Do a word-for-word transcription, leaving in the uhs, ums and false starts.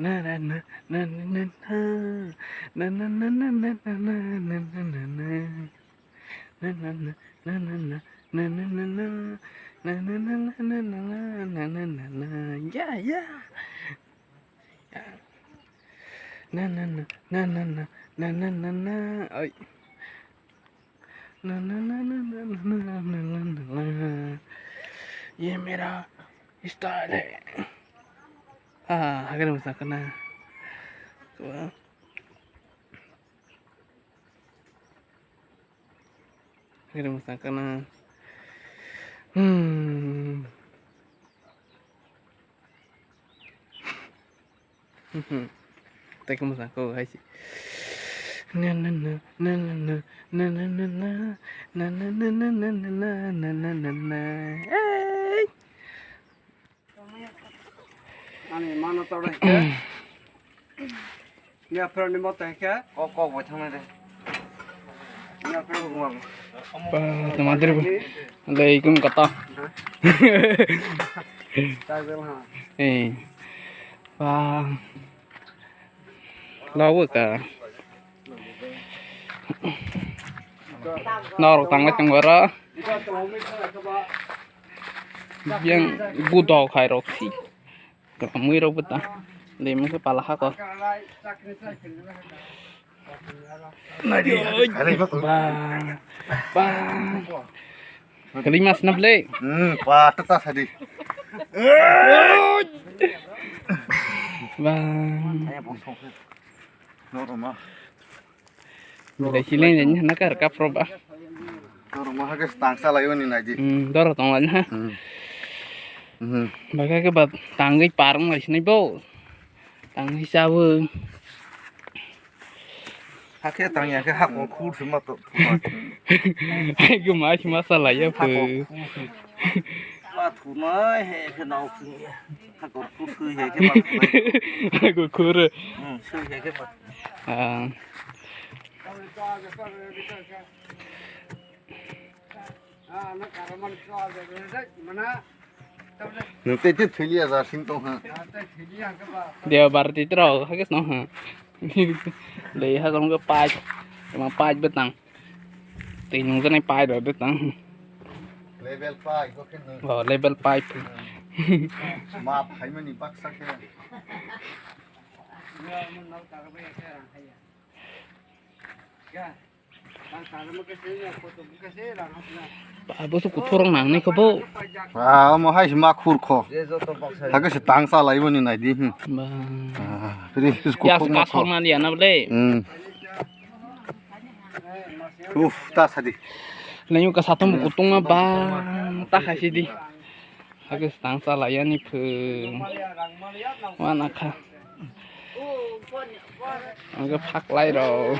Na, na, na, na, na, na, na. Na, na, na, na, na, na, na, na, na, na. Na, na, na, na, na, na, na, na, na, na, na. Na, na, na, na, na, na, na, na, na, na, na, na, na. Na, na, na, na, na, na, na, na, na, na, na. Yeah, yeah. Na, na, na, na, na, na, na, na, na, na. Oi. Na, na, na, na, na, na, na, na, na, na, na. Ye mera style hai. Ah, hagre musang kana. Hagre musang kana. Hmm. Tei khe mwsang kok hai se. Na na na na na na na na na na na na na na na na na na na na. Ei! Ani mano tawdai khe. Ni aphra ni mota khe. Kok kok bai thangnai de. Ni aphra ni mota. Ba, tamadir bo. Dai kum kata. Tajal ha. Eh. Ba. Lawa ka. Norok tangwi tongwara. Yang budok hai rok si. Kamui rok bwta. Lemung khe pala hako. Ba. Ba. Kali mas na ble. Hmm, pa ta ta sadi. Ba. Norok ma. Belai sileng jani hana kar kapro ba. Norok ma hake tangsa lai oni naidi. Hmm, doro tong lai ha. Hmm. Hmm. Ba kake ba tangwi parong lai sinai bo. Tangwi chawo. Hake tangya khe hakon khur sima to. Ai guma sima salai ya phu. Ma thunai he khe nao khun. Hakor khur sui he khe ma thunai. Hakor khur. Hmm, sui he khe ma. Ah. Nwng tei tei thwiliya ja sing tong ha. Dia bar tei tro ha khe song ha. Dei ha gong pipe. Ema pipe betang. Tei nung jani pipe betang. Level five, okay, no. Oh, level five. Map hai mani baksa khe. Ba, bo se kuthurok nangnai khe bo. Ah, omo hai se ma khur kho. Hakhe se tangsa lai boni nai di, hmm. Ba. Ah, ri, is kuthurok ma kho. Kasok na liya na bole. Hmm. Uf, ta sadi. Laiyung ka satung bo kutung ma ba, ta khai sidi. Hakhe se tangsa lai yani phu. Wana kha. Ang khe phaklai rw.